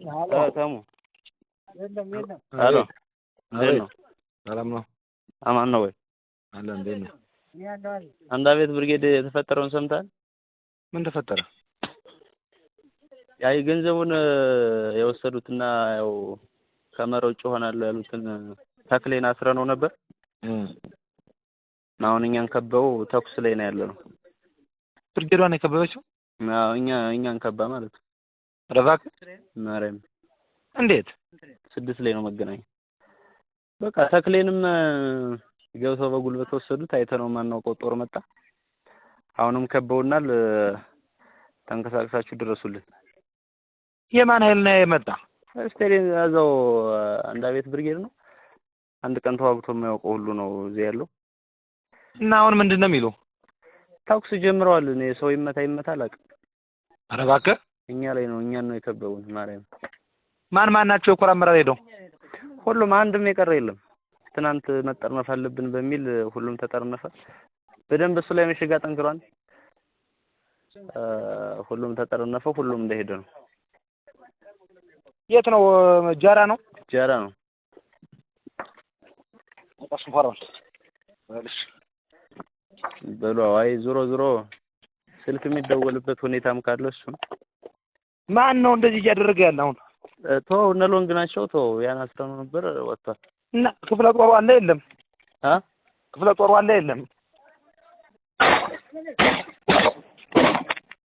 ተሙ hello፣ እንዴት ነው? ሰላም ነው። አማን ነው ወይ? አለ፣ እንዴት ነው? አንድ አቤት ብርጌድ የተፈጠረውን ሰምተሃል? ምን ተፈጠረ? ያይ ገንዘቡን የወሰዱትና ያው ከመረው ውጭ እሆናለሁ ያሉትን ተክሌን አስረነው ነበር። አሁን እኛን ከበው ተኩስ ላይ ነው ያለነው። ብርጌዷን የከበበችው? አዎ፣ እኛን ከባ ማለት ነው። ኧረ እባክህ። ማርያም። እንዴት? 6 ላይ ነው መገናኛ። በቃ ተክሌንም ገብተው በጉልበት ወሰዱት። አይተነው የማናውቀው ጦር መጣ። አሁንም ከበውናል። ተንቀሳቅሳችሁ ድረሱልን። የማን ኃይል ነው የመጣ? ስቴዲየም እዛው አንድ አቤት ብርጌድ ነው። አንድ ቀን ተዋግቶ የማያውቀው ሁሉ ነው እዚህ ያለው። እና አሁን ምንድን ነው የሚሉ? ተኩስ ጀምረዋል። እኔ ሰው ይመታ ይመታ አላውቅም። ኧረ እባክህ። እኛ ላይ ነው፣ እኛን ነው የከበቡን። ማርያም። ማን ማን ናቸው የኮር አመራር ሄደው? ሁሉም አንድም የቀረ የለም። ትናንት መጠርነፍ አለብን በሚል ሁሉም ተጠርነፈ። በደንብ እሱ ላይ ምሽግ አጠንክሯል። ሁሉም ተጠርነፈ። ሁሉም እንደሄደ ነው። የት ነው? ጃራ ነው? ጃራ ነው። በሉ። አይ ዞሮ ዞሮ ስልክ የሚደወልበት ሁኔታም ካለ እሱም ማን ነው እንደዚህ እያደረገ ያለ አሁን? ተወው፣ እነ ሎንግ ናቸው። ተወው፣ ያን አስረነው ነበር ወጥቷል። እና ክፍለ ጦሩ አለ የለም? አ ክፍለ ጦሩ አለ የለም?